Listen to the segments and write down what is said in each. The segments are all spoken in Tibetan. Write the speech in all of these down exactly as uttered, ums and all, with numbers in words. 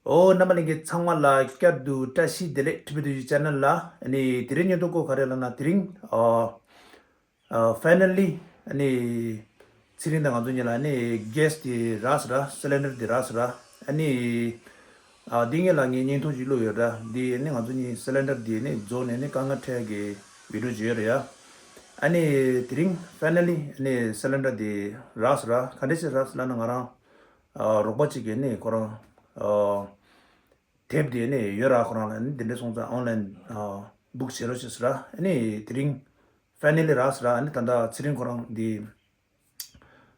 ཨོ། རྣམ་པ་ལྷན་རྒྱས་ཚང་མ་ལ་བསྐྱར་དུ་བཀྲ་ཤིས་བདེ་ལེགས། ཁྲི་པའི་དུས་ཀྱི་ཆེ་ནལ་ལ། ཨ་ནི་དེ་རིང་ཉིན་ཐོ་སྐོར་ག་རེ་ལབ་ན། དེ་རིང་ཨ་ཨ་ཕའི་ནལ་ལི་ཨ་ནི་ཚེ་རིང་དང་ང་ཚོ་གཉིས་ལ་ཨ་ནི་གེ་སི་དེ་རག་སོང་ར། སི་ལིན་ཌར་དེ་རག་སོང་ར། ཨ་ནི་ཨ་འདི་ངེད་ལ་ངས་བརྙན་ཐུང་ཅིག་བླུགས་ཡོད་ར། འདི་ཨ་ནི་ང་ཚོ་གཉིས་སི་ལིན་ཌར་དེ་ཨ་ནི་རྫོགས་ནས་ཨ་ནི་དཀའ་ངལ་འཕྲད་ཀྱི་བི་ཌིའོ་ཅིག་ཡོད་རེད་ཡ། ཨ་ནི་དེ་རིང་ཕའི་ནལ་ལི་ཨ་ནི་སི་ལིན་ཌར་དེ་རག་སོང་ར། ག་འདྲ་ཞིག་རག་སོང་ལབ་ན། ང་རང་ཨ་རོགས་པ་གཅིག་གིས་ནི་ཁོ་རང་ཨ་དེབ་དེ་ནི་ཡོད་ར། ཁོ་རང་ལ་ནི་འདི་འདྲ་སོང་ཙང་ཨོན་ལན་ཨ་བུག་བྱེད་རོགས་བྱེད་ཟེར་ར། ཨ་ནི་དེ་རིང་ཕའི་ནལ་ལི་རག་ཟེར་ར། ཨ་ནི་ད་ལྟ་ཚེ་རིང་ཁོ་རང་འདི་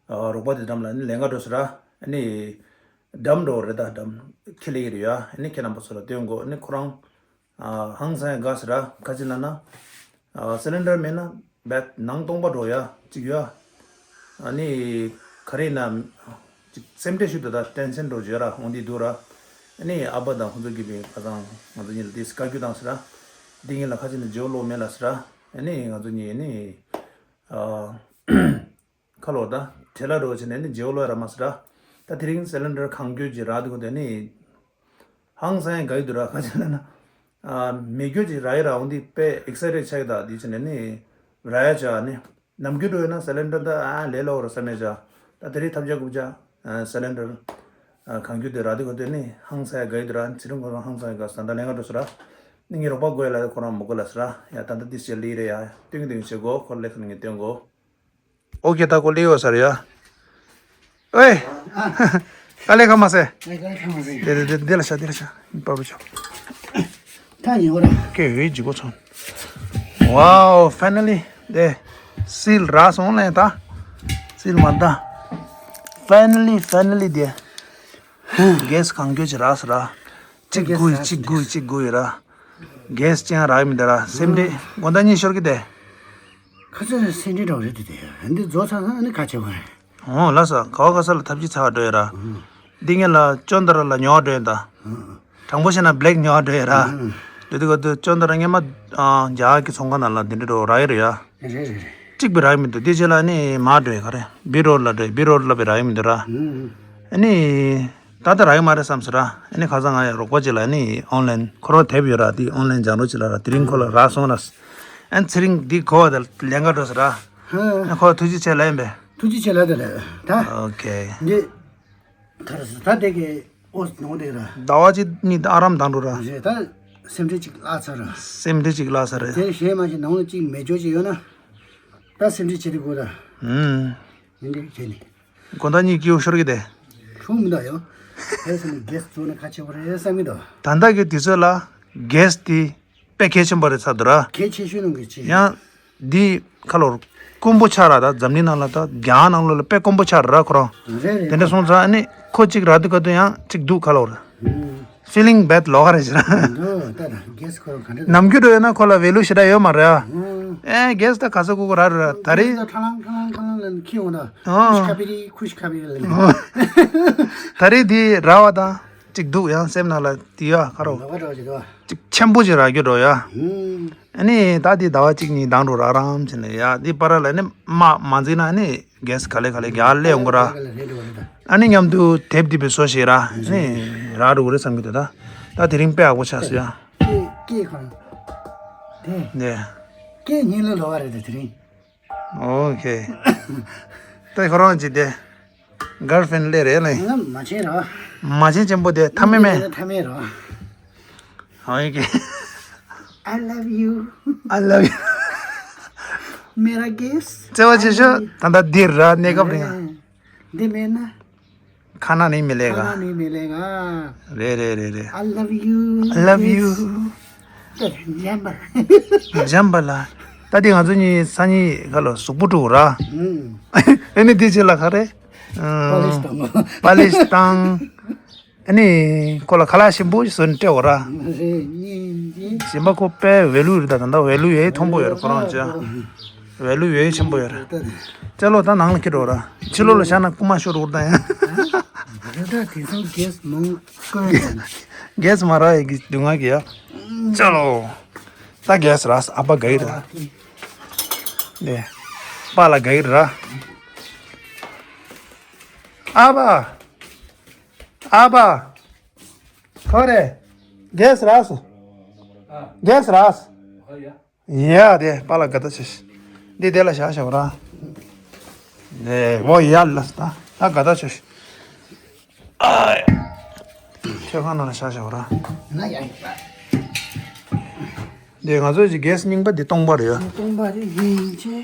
ཨ་རོགས་པ་དེ་འགྲམ་ལ་ནི་ལེན་ག་འགྲོ་ཟེར་ར། ཨ་ནི་འགྲམ་འགྲོ་རེད། ད་འགྲམ་ཁྱེར་སླེབས་ཀྱི་རེད་ཡ། ཨ་ནི་ཁྱེད་རྣམ་པ་ཚོ་ལ་སྟོན་དགོས། ཨ་ནི་ཁོ་རང་ཨ་ཧང་སང་ཡ་དགའ་ཟེར་ར། ག་ཅི་ལབ་ན་ཨ་སི་ལིན་ཌར་མེད་ན་བད་ནང་སྟོང་པ་འགྲོ་ཡ་གཅིག་ཡ། ཨ་ནི་ག་རེ་ན་གཅིག་སེམས་ཁྲལ་ཞུ་འདུག་ད་ཊེན་ཤན་འགྲོ་བྱོས་ར། འོང་འདི་འདུག་ར། ཨ་ནི་ཨ་ཕ་དང་ཁོང་ཚོ་གིས་པའི་ཁ་སང་ང་ཚོ་གཉིས་ལ་དེ་བཀའ་བཀྱོན་བཏང་ཟེར་ར། འདི་ངེད་ལ་ཁ་ཅིག་ནས་བརྗེ་པོ་ལོག་མེད་ལ་ཟེར་ར། ཨ་ནི་ང་ཚོ་གཉིས་ཨ་ནི་ཨ་ཁ་ལོ་ད་བྲེལ་ལ་འགྲོ་བྱས་ནས་ནི་བརྗེ་པོ་ལོག་ཡ་ར་མ་ཟེར་ར། ད་དེ་རིང་སི་ལིན་ཌར་གང་མགྱོགས་ཀྱི་རག་འདུག་གོ། དེ་ནི་ཧང་སང་ཡ་དགའ་ཡི་འདུག་ར། ག་ཅི་ལབ་ན་ཨ་མེ་སྒྱོགས་ཀྱི་རག་ཡི་ར། འོང་འདི་དཔེ་ཨེག་སའི་ཊེཌ་ཆགས་ཀྱི་འདུག་འདི་བྱས་ནས་ནི་རག་ཡ་ཆགས་ནི། ནམ་རྒྱུན་འགྲོ་ཡོད་ན་སི་ལིན་ཌར་ད་ཨ་ལས་སླ་པོ་ར་བསམ་ཡ་ཆགས། ད་དེ་རིང་ཐབས་ཆག་རྐུབ་ཆག་ཨ་སི་ལིན་ཌར་ཨ་གང་མགྱོགས་དེ་རག་འདུག་གོ། དེ་ནི་ཧང་སང་ཡ་དགའ་ཡི་འདུག་ར། ཚེ་རིང་ཁོ་རང་ཧང་སང་ཡ་དགའ་ཟེར། ད་ལྟ་ལེན་ག་འགྲོ་ཟེར་ར། ནི་ངའི་རོགས་པ་དགོས་ལ་ཁོ་རང་མི་དགོས་ལ་ཟེར་ར། ཡ་ད་ལྟ་འདི་བྱས་ལི་རེད་ཡ། སྟོན་གི་སྟོན་གི་བྱེད་དགོས། ཁོ་ལས་ཁ་ནས་ངས་སྟོན་དགོས། ཨོ་ཁེ། ད་ཁོ་ལི་ཡོད་ས་རེད་ཡ། ཨོའི། དཀའ་ལས་ཁག་མ་སེ། ཨེ། དཀའ་ལས་ཁག་མ་སེ། དེ་དེ་དེ་དེ་ལ་ཤ་དེ་ལ་ཤ། པ་པ་ཆོ། ད་ཉོ་ར། ཀེ་ཡོའི་ཇི་གོ་ཚོན། Wow, finally. དེ་སིལ་རག་སོང་ལེ་ད། སིལ་མ་ད། Finally, finally དེ། གེ་སི་གང་མགྱོགས་ཅིག་རག་སོང་ར། གཅིག་དགུ་ཡི་གཅིག་དགུ་ཡི་གཅིག་དགུ་ཡི་ར། གེ་སི་ཅང་རག་མི་འདུག་ར། སེམས་ཁྲལ་དགོང་དག་གཉིད་ཤོར་གི་དེ། ཁ་ཚ་སེམས་ཁྲལ་འདྲ་བོ་རེད་དེ། དེ་འདི་རྫོགས་ཚར་ན་ཨ་ནི་ཁ་ཆེ་བ་རེད། ཨོ་ལགས་སོ། ག་བ་ག་ས་ལ་ཐབས་ཇུས་ཚ་བ་འགྲོ་ཡོད་ར། འདི་ངེད་ལ་ཅོན་ཏ་ར་ལ་ཉོ་བ་འགྲོ་ཡོད་ད། དྲང་པོ་བཤད་ན་བྷི་ལེག་ཉོ་བ་འགྲོ་ཡོད་ར། འགྲོ་དུས་ག་དུས་ཅོན་ཏ་ར་སྔས་མ་ཨ་རྒྱ་གར་གྱི་ཚོང་ཁང་ནང་ལ་འདི་འདྲ་འགྲོ་རག་ཡོད་རེད་ཡ། རེད་རེད་རེད། གཅིག་པུ་རག་གི་མི་འདུག་དེ་རྗེས་ལ་ནི་མར་འགྲོ་ཡ། ག་རེ་བྷི་རོཌ་ལ་འགྲོ་ཡ། བྷི་རོཌ་ལ་བི་རག་གི་མི་འདུག་ར། ཨ་ནི་ད་ལྟ་རག་གི་མ་རེད་བསམ་སོང་ར། ཨ་ནི་ཁ་སང་ང་ཡ་རོགས་པ་ཅིག་ལ་ནི་ཨོན་ལན་ཁོ་རང་དེབ་ཡོད་ར། དེ་ཨོན་ལན་སྦྱང་རོགས་བྱེད་ལབ་ར། དེ་རིང་ཁོ་ལ་རག་སོང་ར། ཨ་ནི་ཚེ་རིང་འདི་གོ་བ་དེ་ལེན་ག་འགྲོ་ཟེར་ར། ཨ་ནི་ཁོ་ཐུགས་རྗེ་ཆེ་ལབ་ཡིན་པས། ཐུགས་རྗེ་ཆེ་ལབ་དེ་ལ་ད། ཨོ་ཁེ། འདི། ད་རེས་ད་དེ་གི་ཨོ་ནང་དེ་ར། ཟླ་བ་གཅིག་གཉིས་ཨ་རམ་དང་འགྲོ་ར། རེད། ད་སེམས་ཁྲལ་ཅིག་བརླག་ཚར་ར། སེམས་ཁྲལ་ཅིག་བརླག་ཚར་རེད། དེ་གཞན་མ་ཞིག་ནང་ལ་ཅིག་མེ་སྒྱོགས་ཅིག་ཡོད་ན། ད་སེམས་ཁྲལ་བྱེད་དུ་དགོས་ད། ཨུམ། ཡིན་གྱི་བྱས་ནས། དགོང་དག་གཉིད་སྐྱིད་པོ་ཤོར་གི་དེ། ཁྱོད་མི་འདུག་ཡང་། དེ་སེམས་ནས་གེ་སི་བཙུགས་ན་ཁ་ཆེ་བོ་རེད་བསམ་གི་འདུག་ད་ལྟ་གི་དུས་ཚོད་ལ་གེ་སི་དེ་དཔེ་གལ་ཆེན་པོ་རེད་ཚར་འདུག་ར། གལ་ཆེ་ཤོས་ནང་གི་གཅིག་ཡང་། འདི་ཁ་ལོར་དཀོན་པོ་ཆགས་ར། ད་འཛམ་གླིང་ནང་ལ་ད་རྒྱ་ནང་ལོགས་ལ་དཔེ་དཀོན་པོ་ཆགས་ར་ཁོ་རང་། རེད་རེད། དེ་འདྲ་སོང་ཙང་ཨ་ནི་ཁོ་གཅིག་རག་དུས་ག་དུས་ཡང་གཅིག་འདུག་ཁ་ལོར། ཧུམ། ཕི་ལིང་བེཌ་ལོག་ག་རེད་ཟེར་ར། འདུག་ད་ད་གེ་སི་ཁོ་རང་ག་འདྲ་ནམ་རྒྱུན་འགྲོ་ཡོད་ན་ཁོ་ལ་ཝེ་ལུ་ཞེ་དྲག་ཡོད་མ་རེད་ཨ། ཧུམ། ཨེ་གེ་སི་ད་ག་ས་གུ་གུ་རག་རེད་ར། ད་རེས། གེ་སི་ད་ཁྲ་ལང་ཁྲ་ལང་ཁྲ་ལང་ལ་ཁྱི་འོང་ད། ཨོ། ཁུཤ་ཁ་པི་རི་ཁུཤ་ཁ་པི་རི་ལ། ད་རེས་འདི་རག་པ་དང་གཅིག་འདུག་ཡང་སེམས་ནང་ལ་དེ་ཡ་ཁ་རོ། ལོག་ག་འགྲོ་བྱེད་དོ། གཅིག་ཆེན་པོ་ཅིག་རག་རྒྱུ་འགྲོ་ཡ། ཧུམ། ཨ་ནི་ད་འདི་ཟླ་བ་གཅིག་གཉིས་ལྡང་འགྲོ་རག་རམ་བྱས་ནས་ཡ། འདི་བར་ལ་ནི་མ་མ་འཛིན་ན་ནི་གེ་སི་ག་ལེ་ག་ལེ་རྒྱ་སླེབས་ཡོང་གི་ར། ག་ལེ་རེད་འགྲོ་རེད་ད། ཨ་ནི་མཉམ་དུ་དེབ་འདི་བེད་སྤྱོད་བྱེད་ར། ཨ་ནི་རག་འགྲོ་གི་རེད་བསམ་གི་འདུག་ད་ད་དེ་རིང་དཔེ་ཡག་པོ་ཆགས་སོང་ཡ། ཀེ་ཀེ་ཁོ་རང་། དེ། དེ། ཀེ་ཉིན་ལ་ལོ་བ་རེད་ད་དེ་རིང་། ཨོ་ཁེ། ད་ཁོ་རང་གཅིག་དེ། གརལ་ཧྥི་རེན་ཌི་ལེ་རེད་ལེ། ང་མ་བྱན་ར། མ་བྱན་ཆེན་པོ་དེ་ཐ་མེ་མེ། ཐ་མེ་ར། ཨོ་ཁེ། I love you. I love you. मेरा गेस. བརྩེ་བ་ཆེ་ཤོས་ད་ལྟ་འདིར་ར་གནས་སྐབས་རིང་། འདི་མེད་ན། ཁ་ན་ནི་མི་ལེ་ག་ཁ་ན་ནི་མི་ལེ་ག་རེད་རེད་རེད་རེད། I love you. I love you. འཇམ་པ་ལ། ད་དེ་ང་ཚོ་གཉིས་སང་ཉིན་ཁ་ལོ་གཟུགས་པོ་དཀྲུགས་ར། ཨ་ནི་དེ་རྗེས་ལ་ག་རེ། པ་ལིཤ་བཏང་། པ་ལིཤ་བཏང་། ཨ་ནི་ཁོ་ལ་ཁ་ལག་ཞིམ་པོ་ཞིག་བཟོས་ནས་སྤྲད་འོ་ར། གཞན་པ་ཁོ་དཔེ་ཝེ་ལུ་རེད་ད། ད་ལྟ་ཝེ་ལུ་ཡོད་མཐོན་པོ་ཡོད་རེད་ཁོ་རང་ཅག་ཝེ་ལུ་ཡོད་ཆེན་པོ་ཡོད་རེད། ལྕགས་ལོ་ད་ནང་ལ་འཁྱེར་འགྲོ་ར། ཕྱི་ལོགས་ལ་བཞག་ན་རྐུ་མ་ཤོར་འོར་ད་ཡང་། རེད་ད། དེང་སང་གེ་སི་མང་དཀོན་ཡང་། གེ་སི་མ་རག་ཡ་གི་སྡུག་བསྔལ་གི་ཡ། ལྕགས་ལོ། ད་གེ་སི་རག་སོང་། ཨ་ཕ་དགའ་གི་རེད་ད། ནས། པཱ་ལགས་དགའ་གི་རེད་ར། ཨ་ཕ། ཨ་ཕ། ཁོ་རེ། གེས་རག་སོང་། གེས་རག་སོང་། ཡ་དེ་པཱ་ལགས་དགའ་ད་ཆེ་ཤི། འདི་དེ་ལ་བཞག་བཞག་ར། ནས་འོ་ཡ་ལ་ད་ད་དགའ་ད་ཆེ་ཤི། ཨ་ཡ། མཆོད་ཁང་ནང་ལ་བཞག་བཞག་ར། ན་ཡ་ཡ། འདི་ང་ཚོའི་གེས་རྙིང་པ་འདི་སྟོང་པ་རེད་ཡ། སྟོང་པ་རེད་སྙིང་རྗེ།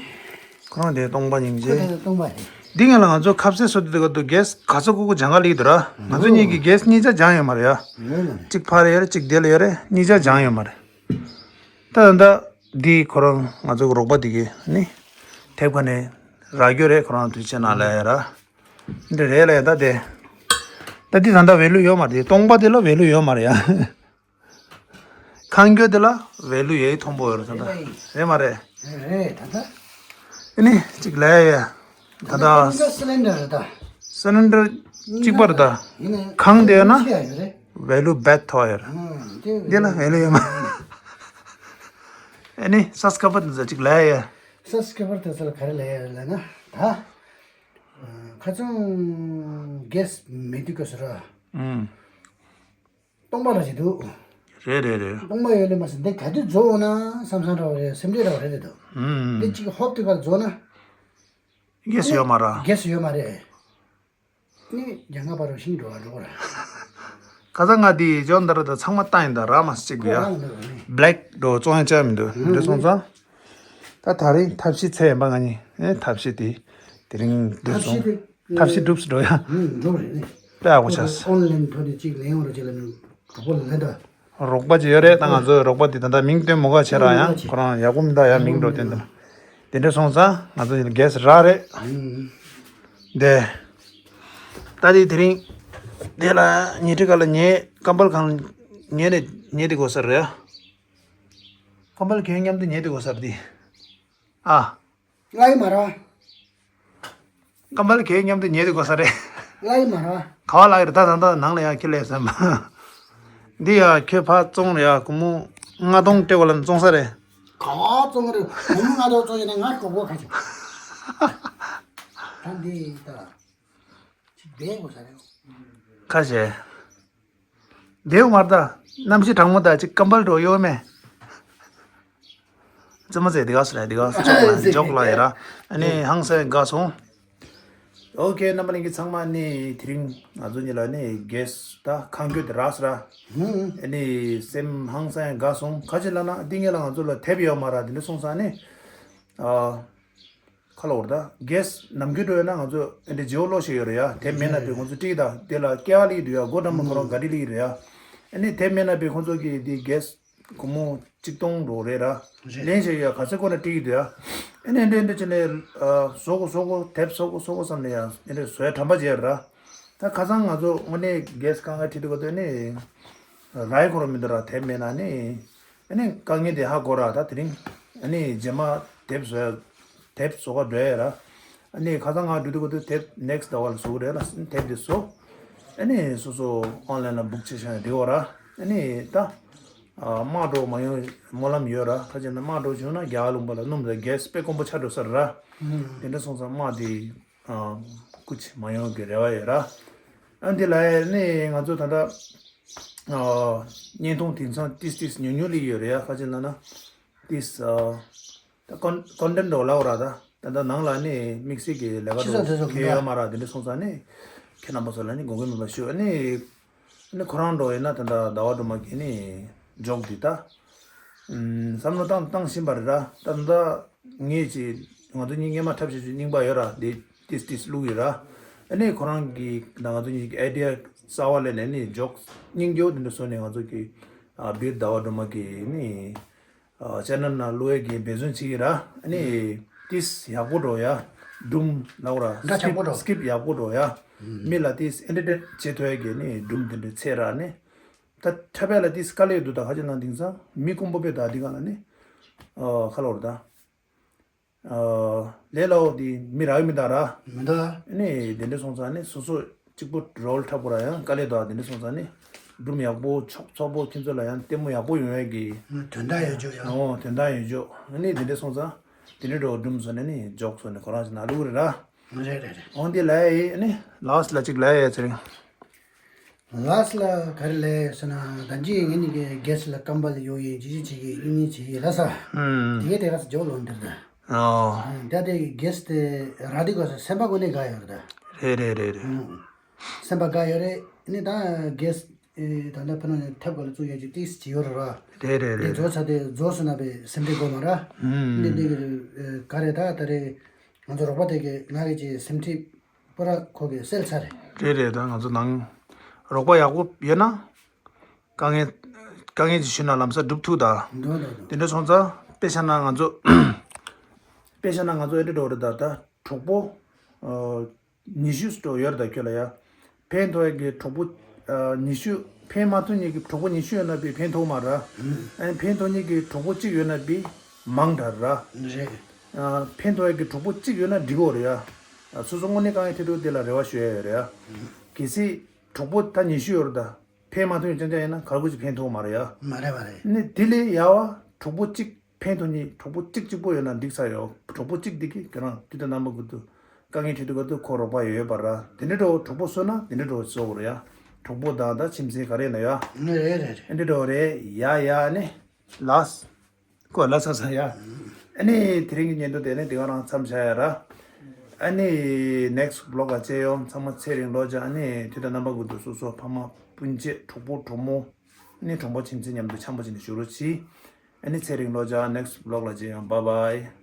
ཁོ་རང་དེ་སྟོང་པ་སྙིང་རྗེ། ཁོ་དེ་སྟོང་པ་རེད། འདི་ངས་ལ་ང་ཚོ་ཁ་ཟས་བཟོ་དུས་སྐབས་དུ་གེས་ག་ཚོད་ཁུག་ཁུག་སྦྱང་ག་ལིག་འདུག་ར། ང་ཚོ་གཉིས་ཀྱིས་གེས་གཉིས་ཆ་སྦྱང་ཡོད་མ་རེད་ཡ། ཡོད་ལ། གཅིག་ཕར་ཡོད་རེད། གཅིག་དེ་ལ་ཡོད་རེད། གཉིས་ཆ་སྦྱང་ཡོད་མ་རེད། ད་ད་ལྟ་འདི་ཁོ་རང་ང་ཚོ་གི་རོགས་པ་འདི་གི་ནི་དེབ་ཁ་ནས་རག་རྒྱུ་རེད། ཁོ་རང་དུས་ཆེན་ནང་ལ་ཡ་ར། འདི་རེད་ལ་ཡ་ད་དེ། ད་འདི་ད་ལྟ་ཝེ་ལུ་ཡོད་མ་རེད། སྟོང་པ་དེ་ལ་ཝེ་ལུ་ཡོད་མ་རེད་ཡ། ཁང་རྒྱུ་དེ་ལ་ཝེ་ལུ་ཡོད་མཐོང་པོ་ཡོད་རེད་ད་ལྟ། རེད་མ་རེད། རེད་ད་ལྟ། ཨ་ནི་གཅིག་ལས་ཡ། ད་ལྟ། ད་ལྟ་སི་ལིན་ཌར་རེད་ད། སི་ལིན་ཌར་གཅིག་པ་རེད་ད། ཡིན་ནའི་ཁང་དེ་ཡོད་ན་ཆེ་ཡ་ཡོད་རེད། ཝེ་ལུ་བེད་ཐོག་ཡོད་རེད། ཨང་དེ་འདི་ལ་ཝེ་ལུ་ཡོད་མ། ཨ་ནི་སབ་སི་ཀ་རའི་བར་དེ་ཚོ་གཅིག་ལས་ཡ། སབ་སི་ཀ་རའི་བར་དེ་ཚོ་ལ་ག་རེ་ལས་ཡ་ལབ་ན་ད། ཁ་ཚང་གེས་མེད་དུས་སྐབས་སུ་ར། ཨང་། སྟོང་པ་ར་ཞིག་འདུག་རེད་རེད་རེད། སྟོང་པ་ཡོད་ལེ་མ་ཟིན་འདི་ག་དུས་རྫོགས་འོང་ན་བསམ་བསམ་འདྲ་བ་རེད། སེམས་ཁྲལ་འདྲ་བ་རེད་རེད་འདུག་ཨུམ། འདི་གཅིག་ཧོབ་དུས་པར་རྫོགས་ན། གེས་ཡོད་མ་ར། གེས་ཡོད་མ་རེད། ནི་རྒྱ་ནག་པ་རུ་ཤིང་འགྲོ་བ་འགྲོ་བ་ར། ཁ་སང་ང་འདི་ཇོན་དར་དང་ཚང་མ་བཏང་ཡིན་ད་ར་མ་གཅིག་པ་ཡ། རང་འདུག་ནི། བྷེ་ལེག་འགྲོ་བཙོང་ཡ་བཅའ་མི་འདུག་ཨུམ། འདི་སོང་ཙང་། ད་ད་རིང་ཐབས་ཤེས་ཚད་ཡིན་པ་ང་གཉིས་ཨེ་ཐབས་ཤེས་དེ་དེ་རིང་འགྲུབ་སོང་། ཐབས་ཤེས་འགྲུབ་སུ་འགྲོ་ཡ། ཨུམ་འགྲོ་རེད་ནི། དཔེ་ཡག་པོ་ཆགས་སོང་། ཨོན་ལན་ཐོག་ནས་གཅིག་ལེན་ཡོང་རོགས་བྱེད་ལ་ནི་གྲོགས་པོ་ལ་ལན་ད། རོགས་པ་ཅིག་ཡོད་རེད་ད། ང་ཚོའི་རོགས་པ་དེ་ད་ལྟ་མིང་སྟོན་མི་དགོས་བྱས་ར་ཡང་ཁོ་རང་ཡག་པོ་མི་འདུག་ཡ། མིང་འགྲོ་དེ་འདུག་དེ་འདྲ་སོང་ཙང་ང་ཚོ་གེས་རག་རེད། ཨུམ། དེ། ད་དེ་དེ་རིང་དེ་ལ་ཉལ་ཁྲི་ཁ་ལ་ཉལ་ཀམ་པལ་གང་ཉལ་ནས་ཉལ་དེ་དགོས་ས་རེད། ཀམ་པལ་གྱོན་མཉམ་དུ་ཉལ་དེ་དགོས་ས་རེད་དེ། ཨ། ལའི་མ་ར། ཀམ་པལ་གྱོན་མཉམ་དུ་ཉལ་དུ་དགོས་ས་རེད། ལའི་མ་ར། ག་བ་ལག་རེད་ད་ད་ད་ནང་ལ་ཡ་ཁྱེར་ལས་སམ། འདི་ཡ་ཁྱོད་ཕ་བཙོང་རེད་ཡ། སྒོར་མོ་ལྔ་སྟོང་སྤྲད་པ་ལ་བཙོང་ས་རེད། ག་བ་བཙོང་རེད། སྒོར་མོ་ལྔ་སྟོང་བཙོང་ཡིན་ན་ང་གྲོགས་པོ་ཁ་ཆེ། ད་འདི་ད། ཅི་བསྡད་དགོས་ས་རེད། ཁ་ཤས། བསྡད་མར་ད། གནམ་གཤིས་གྲང་མོ་ད་ཅིག་ཀམ་པལ་འགྲོ་ཡོད་མེད། རྩེད་མོ་རྩེ་འདི་ག་སོང་རེད་འདི་ག་སོང་ཅོག་ལ་ཅོག་ལ་ཡིན་ར། ཨ་ནི་ཧང་སང་དགའ་སོང་། ཨོ་ཁེ་རྣམ་པ་ལྷན་རྒྱས་ཚང་མ་ནི་དེ་རིང་ང་ཚོ་གཉིས་ལ་ནི་གེས་ད་ཁང་སྐྱོད་དེ་རག་སོང་ར། ཨ་ནི་སེམས་ཧང་སང་དགའ་སོང་། ཁ་ཅིག་ལ་ན་འདི་ངེད་ལ་ང་ཚོ་ལ་དེབ་ཡོད་མ་ར་དེ་འདྲ་སོང་ཙང་ནི། ཨ། ཁ་ལོ་བར་ད་གེས་ནམ་རྒྱུན་འགྲོ་ཡོད་ན་ང་ཚོ་ཨེ་འདྲ་ཇེའོ་ལོ་ཞིག་ཡོད་རེད་ཡ། དེབ་མེད་ན་དེ་ཁོང་ཚོ་ཀྲིག་ད་དེ་ལ་ཀེ་ཨ་ལི་འདུག་ཡ། སྒོ་འགྲམ་མ་ཁོ་རང་ག་རི་ལི་རེད་ཡ། ཨ་ནི་དེབ་མེད་ན་དེ་ཁོང་ཚོ་གི་དེ་གེས་སྒོར་མོ་གཅིག་སྟོང་འགྲོ་རེད་ར། རེད། ལེན་ཞིག་ཡ་ག་ཚོད་ཁོ་ན་ཀྲིག་འདུག་ཡ། ཨ་ནི་འདྲ་འདྲ་བྱས་ནས་བཟོ་གོ་བཟོ་གོ་དེབ་བཟོ་གོ་བཟོ་གོ་བསམ་ནས་ཡ་ཨ་ནི་བཟོ་ཡ་དྲན་པ་བརྗེད་ར། ད་ཁ་སང་ང་ཚོ་དངོས་གནས་གེས་དཀའ་ངལ་འཕྲད་དུས་ག་དུས་ནི་ར་ཡི་ཁོ་རང་མི་འདུག་ར། དེབ་མེད་ན་ནི། ཨ་ནི་དཀའ་ངལ་དེ་ཧ་གོ་ར། ད་དེ་རིང་ཨ་ནི་རྗེས་མ་དེབ་བཟོ་ཡ། དེབ་བཟོ་ག་འགྲོ་ཡ་ར། ཨ་ནི་ཁ་སང་ང་འགྲོ་དུས་ག་དུས་དེབ་ནེག་སི་ཊི་ཟླ་བ་ལ་བཟོ་གི་རེད་ལ། དེབ་དེ་བཟོ། ཨ་ནི་སོ་སོ་ཨོན་ལན་ལ་བུག་བྱེད་བཞག་ཡ་དེ་གོ་ར། ཨ་ནི་ད་དམག་འགྲོ་མ་ཡོང་སྨོན་ལམ་ཡོད་ར། ཁ་ཅིག་ན་དམག་འགྲོ་བྱུང་ན་རྒྱ་གར་ལུང་པ་ལ་སྣུམ་དང་གེས་དཔེ་དཀོན་པོ་ཆགས་འགྲོ་ས་རེད་ར། དེ་འདྲ་སོང་ཙང་དམག་དེ་སྐུ་མཁྱེན་མ་ཡོང་གི་རེ་བ་ཡོད་ར། ཨ་འདི་ལ་ནི་ང་ཚོ་ད་ལྟ་བརྙན་ཐུང་དེང་སང་ཏིས་ཏིས་ཉུང་ཉུང་ལི་ཡོད་རེད་ཡ། ཁ་ཅིག་ན་ན་ཏིས་ད་ཀོན་ཀོན་ཊེན་ཊི་འགྲོ་ལ་འོ་ར། ད་ད་ལྟ་ནང་ལ་ནི་དམིགས་བསལ་གྱི་ལས་ཀ་ཕྱི་ཚོ་དེ་ཚོ་འགྲོ་ཁེ་ཡོད་མ་ར། དེ་འདྲ་སོང་ཙང་ནི་ཁྱེད་རྣམ་པ་ཚོ་ལ་ནི་དགོངས་འགལ་མེད་པ་ཞུ། ཨ་ནི་ཨ་ནི་ཁོ་རང་འགྲོ་ཡིན་ན་ད་ལྟ་ཟླ་བ་སྒྲོལ་མ་གིས་ནི་འཇོག་འདི་ད་བསམ་བློ་བཏང་བཏང་བཞིན་པ་རེད་ར། ད་ད་ངས་ཅི་ང་ཚོ་གཉིས་སྔས་མ་འཁྲབ་བྱེད་ཆུ་རྙིང་པ་ཡོད་ར། དེ་ཏིས་ཏིས་བླུག་ཡོད་ར། ཨ་ནི་ཁོ་རང་གིས་ད་ང་ཚོ་གཉིས་ཀྱི་ཨའི་ཌི་ཡ་རྩ་བ་ལས་ནས་ནི་འཇོག་སྙིང་རྗེ་བོ་དེ་འདྲ་བཟོས་ནས་ང་ཚོ་གི་ཨ་བིར་ཟླ་བ་སྒྲོལ་མ་གི་ནི་ཨ་ཅེ་ནལ་ནང་བླུག་ཡས་ཀྱི་འབད་བརྩོན་བྱེད་ཀྱི་ར། ཨ་ནི་ཏིས་ཡག་པོ་འགྲོ་ཡ། སྒྲུང་ལབ་ར། འདྲ་ཆགས་པོ་འགྲོ། སི་ཀིབ་ཡག་པོ་འགྲོ་ཡ། མི་ལ་ཏིས་ཨེན་ཊར་ཊེན་བྱེད་ཐུབ་ཡ་གི་ནི་སྒྲུང་དེ་འདྲ་ཚད་ར་ནི། ད་འཁྲབ་པ་ལ་ཏིས་དཀའ་ལས་འདུག་ད་ཁ་ཅིག་ན་དེང་སང་མི་དཀོན་པོ་དཔེ་ད་འདི་ག་ལ་ནི། ཨ་ཁ་ལོ་ར་ད། ཨ་ལས་སླ་བོ་དེ་མི་རག་གི་མི་འདུག་ར། མི་འདུག་ཨ་ནི་དེ་འདྲ་སོང་ཙང་ནི་སོ་སོ་གཅིག་པུ་རོལ་འཁྲབ་དགོས་ར་ཡང་དཀའ་ལས་འདུག་དེ་འདྲ་སོང་ཙང་ནི་སྒྲུང་ཡག་པོ་ཚོགས་ཚོགས་པོ་ཁྱེད་ཚོ་ལ་ཡང་ལྟད་མོ་ཡག་པོ་ཡོང་ཡ་གི། དོན་དག་ཡོད་རྒྱུ་ཡང་། ཨོ་དོན་དག་ཡོད་རྒྱུ། ཨ་ནི་དེ་འདྲ་སོང་ཙང་དེ་འདྲ་འགྲོ་སྒྲུང་བཟོ་ནས་ནི་འཇོག་བཟོ་ནས་ཁོ་རང་ཞིག་ན་ལུག་རེད་ར། རེད་རེད་རེད། ཨོ་འདི་ལ་ཡ་ཡི་ཨ་ནི་ལ་སི་ལ་གཅིག་ལ་ཡ་ཡ་ཚེ་རིང་། ལགས་ལ་ག་རེ་ལས་ཟེར་ན་ད་ཅི་ངེད་གཉིས་ཀྱི་གེ་སི་ལ་སྐམ་པ་ལ་ཡོད་ཡིན་ཅི་ཅི་བྱེད་ཀྱི་ཨིན་ནི་བྱེད་ཀྱི་ལ་ས། ཨུམ། དེ་གས་དེ་ག་ས་འཇོག་ལོན་དེར་ད། ཨོ། ད་དེ་གེ་སི་དེ་ར་དེ་ག་ས་སེམས་པ་ཀུན་ནས་དགའ་ཡོད་རེད་ད། རེད་རེད་རེད་རེད། ཨུམ། སེམས་པ་དགའ་ཡོད་རེད་ནི་ད་གེ་སི་ཨེ་ད་ལྟ་ཕ་ནང་ནས་ཐེབས་ག་ལ་བཙུགས་ཡོད་ཀྱི་ཏིས་ཅི་ཡོད་རེད་ར། རེད་རེད་དེ་རེད། རྫོགས་ཚ་དེ་རྫོགས་སུ་ན་པའི་སེམས་ཁྲལ་དགོས་མ་ར། ཨུམ། འདི་འདི་ག་རེད་ད་ད་རེད། ང་ཚོ་རོགས་པ་དེ་གས་ང་གི་ཅི་སེམས་ཁྲལ། པུ་ར་ཁོ་གིས་སེལ་ཚར་རེད། རེད་རེད། ད་ང་ཚོ་ནང་རོགས་པ་ཡག་པོ་ཡོད་ན། དཀའ་ངལ་དཀའ་ངལ་ཅིག་ཞུས་ན་ལམ་སང་སྒྲུབ་ཐུབ་ད། འདོད་འདོད་འདོད། དེ་འདྲ་སོང་ཙང་དཔེ་བཞག་ན་ང་ཚོ་དཔེ་བཞག་ན་ང་ཚོ་ཨེ་འདྲ་འགྲོ་རེད་ད། ད་གྲོགས་པོ་ཨ་ཉི་ཤུ་འགྲོ་ཡོད་རེད་ད་ཁྱོད་ལ་ཡ། ཕན་ཐོགས་ཡག་གི་གྲོགས་པོ་ཨ་ཉི་ཤུ། ཕན་མ་ཐོགས་མཁན་གྱི་གྲོགས་པོ་ཉི་ཤུ་ཡོད་ན་པའི་ཕན་ཐོགས་མ་ར། ཨ་ནི་ཕན་ཐོགས་མཁན་གྱི་གྲོགས་པོ་གཅིག་ཡོད་ན་པའི་མང་དྲགས་ར། རེད། ཨ་ཕན་ཐོགས་ཡག་གི་གྲོགས་པོ་གཅིག་ཡོད་ན་འགྲིག་གོ་རེད་ཡ། ཨ་སོ་སོ་དངོས་གནས་དཀའ་ངལ་འཕྲད་དུས་དེ་ལ་རེ་བ་ཞུ་ཡ་ཡོད་རེད་ཡ། གལ་སྲིད་གྲོགས་པོ་ད་ཉི་ཤུ་ཡོད་རེད་ད། ཕན་མ་ཐོགས་ཡག་རྐྱང་རྐྱང་ཡིན་ན་ག་རེ་གོ་ཅིག་ཕན་ཐོགས་མ་རེད་ཡ། མ་རེད་མ་རེད། ནི་དེ་ལས་ཡག་བ་གྲོགས་པོ་གཅིག་ཕན་ཐོགས་མཁན་གྲོགས་པོ་གཅིག་གཅིག་པོ་ཡོད་ན་འགྲིག་ས་ཡོད། གྲོགས་པོ་གཅིག་དེ་གིས་ཁྱེད་རང་དུས་དང་རྣམ་པ་ཀུན་ཏུ་དཀའ་ངལ་འཕྲད་དུས་སྐབས་དུ་ཁོ་རོགས་པ་ཡོད་ཡོད་པ་ར། དེ་འདྲ་འགྲོ་གྲོགས་པོ་བཟོས་ན་དེ་འདྲ་འགྲོ་བཟོ་དགོས་རེད་ཡ། གྲོགས་པོ་དང་ད་ཁྱིམ་མཚེས་ག་རེ་ཡིན་ན་ཡ། ཨ་ནི་རེད་རེད་རེད། ཨེ་འདྲ་འགྲོ་རེད་ཡ་ཡ་ནི། ལགས། ཁོ་ལ་ས་ས་ཡ། ཨ་ནི་དེ་རིང་གི་བརྙན་ཐུང་དེ་ནི་དེ་ག་རང་མཚམས་བཞག་ཡ་ར། ཨ་ནི་next vlog་ལ་མཇལ་ཡོང་། ཚང་མ་ཚེ་རིང་ལོ་བརྒྱ། ཨ་ནི་དུས་དང་རྣམ་པ་ཀུན་ཏུ་སོ་སོ་ཕ་མ་སྤུན་མཆེད་གྲོགས་པོ་གྲོགས་མོ། ཨ་ནི་གྲོགས་པོ་ཁྱིམ་མཚེས་མཉམ་དུ་འཆམ་པོ་བྱས་ནས་བཞུགས་རོགས་གྱིས། ཨ་ནི་ཚེ་རིང་ལོ་བརྒྱ། next vlog་ལ་མཇལ་ཡོང་། bye bye།